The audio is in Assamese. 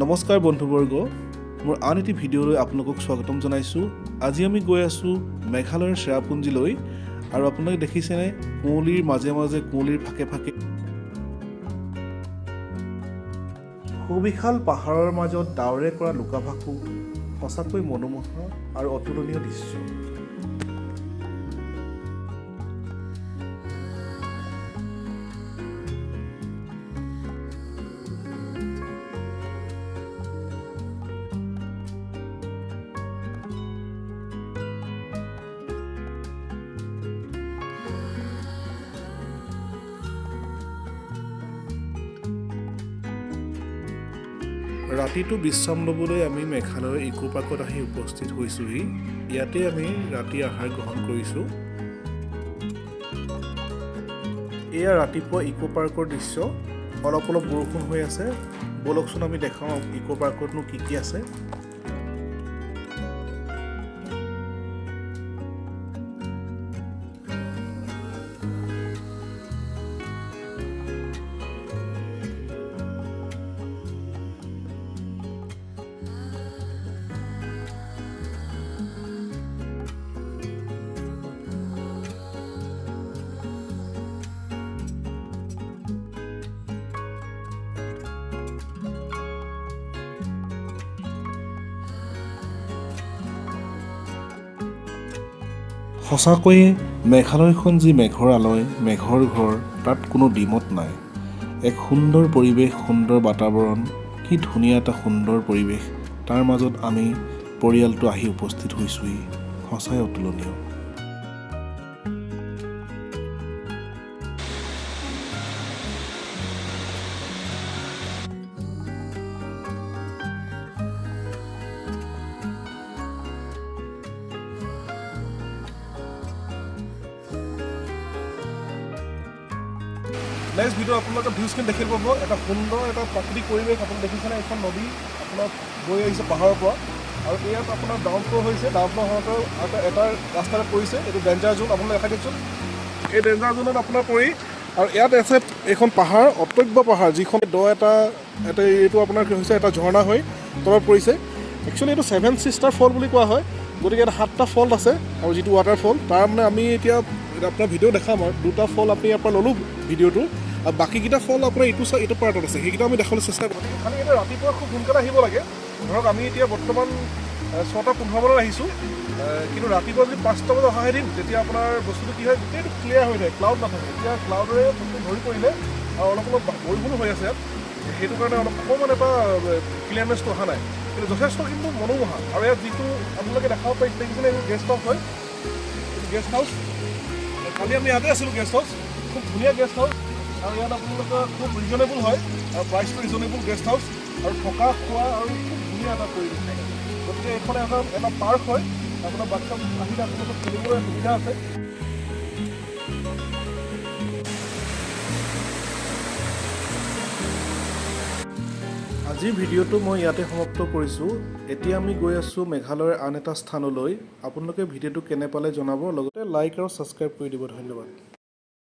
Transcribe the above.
নমস্কাৰ বন্ধুবৰ্গ, মোৰ আন এটি ভিডিঅ'লৈ আপোনালোকক স্বাগতম জনাইছোঁ। আজি আমি গৈ আছোঁ মেঘালয়ৰ চেৰাপুঞ্জীলৈ আৰু আপোনালোকে দেখিছেনে, কুঁৱলীৰ মাজে মাজে, কুঁৱলীৰ ফাকে ফাকে সুবিশাল পাহাৰৰ মাজত ডাৱৰে কৰা লুকাভাকু। সঁচাকৈ মনোমোহা আৰু অতুলনীয় দৃশ্য। ৰাতিটো বিশ্ৰাম ল'বলৈ আমি মেঘালয়ৰ ইকো পাৰ্কত আহি উপস্থিত হৈছোঁহি। ইয়াতে আমি ৰাতি আহাৰ গ্ৰহণ কৰিছোঁ। এয়া ৰাতিপুৱা ইকো পাৰ্কৰ দৃশ্য। অলপ অলপ বৰষুণ হৈ আছে। ব'লকচোন, আমি দেখাওঁ ইকো পাৰ্কতনো কি কি আছে। সঁচাকৈয়ে মেঘালয়খন যি মেঘৰ আলয়, মেঘৰ ঘৰ, তাত কোনো দ্বিমত নাই। এক সুন্দৰ পৰিৱেশ, সুন্দৰ বাতাবৰণ, কি ধুনীয়া এটা সুন্দৰ পৰিৱেশ। তাৰ মাজত আমি পৰিয়ালটো আহি উপস্থিত হৈছোঁহি। সঁচাই অতুলনীয়। নেক্সট ভিডিঅ' আপোনালোকে ভিউজখিনি দেখিব পাব। এটা সুন্দৰ এটা প্ৰাকৃতিক পৰিৱেশ। আপুনি দেখিছেনে, এইখন নদী আপোনাৰ বৈ আহিছে পাহাৰৰ পৰা আৰু ইয়াত আপোনাৰ ডাউন ফ্ল' হৈছে। ডাউন ফ্ল' হওঁতে এটা ৰাস্তাতে পৰিছে। এইটো ডেঞ্জাৰ জ'ন, আপোনালোকে দেখাই দিয়কচোন। এই ডেঞ্জাৰ জ'নত আপোনাৰ পৰি আৰু ইয়াত আছে এইখন পাহাৰ, অটব্য পাহাৰ, যিখন দ এটা এইটো আপোনাৰ কি হৈছে, এটা ঝৰ্ণা হৈ তলত পৰিছে। একচুৱেলি এইটো ছেভেন ছিষ্টাৰ ফল বুলি কোৱা হয়। গতিকে ইয়াত সাতটা ফল আছে আৰু যিটো ৱাটাৰফল, তাৰ মানে আমি এতিয়া আপোনাৰ ভিডিঅ' দেখাম আৰু দুটা ফল আপুনি ইয়াৰ পৰা ল'লোঁ ভিডিঅ'টো আৰু বাকীকেইটা ফল আপোনাৰ এইটো পাৰ্টত আছে, সেইকেইটা আমি দেখাবলৈ চেষ্টা কৰিম। খালি এতিয়া ৰাতিপুৱা খুব সোনকালে আহিব লাগে। ধৰক আমি এতিয়া বৰ্তমান 6টা 15 মানত আহিছোঁ, কিন্তু ৰাতিপুৱা যদি 5টা বজাত অহা দিম, তেতিয়া আপোনাৰ বস্তুটো কি হয়, গোটেইটো ক্লিয়াৰ হৈ থাকে, ক্লাউড নাথাকে। এতিয়া ক্লাউডেৰে বস্তু ভৰি পৰিলে আৰু অলপ অলপ বৰষুণো হৈ আছে ইয়াত, সেইটো কাৰণে অলপ অকণমান এটা ক্লিয়াৰনেছটো অহা নাই, কিন্তু যথেষ্ট কিন্তু মনোমোহা। আৰু ইয়াত যিটো আপোনালোকে দেখাব পাৰিছে, দেখিছেনে, এইটো গেষ্ট হাউচ হয়। এইটো গেষ্ট হাউচ। কালি আমি ইয়াতে আছিলোঁ। গেষ্ট হাউচ, খুব ধুনীয়া গেষ্ট হাউচ আৰু ইয়াত আপোনালোকৰ খুব ৰিজনেবল হয় আৰু প্ৰাইচটো ৰিজনেবল গেষ্ট হাউচ আৰু থকা খোৱা আৰু খুব ধুনীয়া এটা পৰিৱেশ। গতিকে এইখন এটা পাৰ্ক হয়। আপোনাৰ বাচ্চা আহিলে আপোনালোকৰ খেলিবলৈ সুবিধা আছে। আজিৰ ভিডিঅ'টো মই ইয়াতে সমাপ্ত কৰিছোঁ। এতিয়া আমি গৈ আছোঁ মেঘালয়ৰ আন এটা স্থানলৈ। আপোনালোকে ভিডিঅ'টো কেনে পালে জনাব, লগতে লাইক আৰু ছাবস্ক্ৰাইব কৰি দিব। ধন্যবাদ।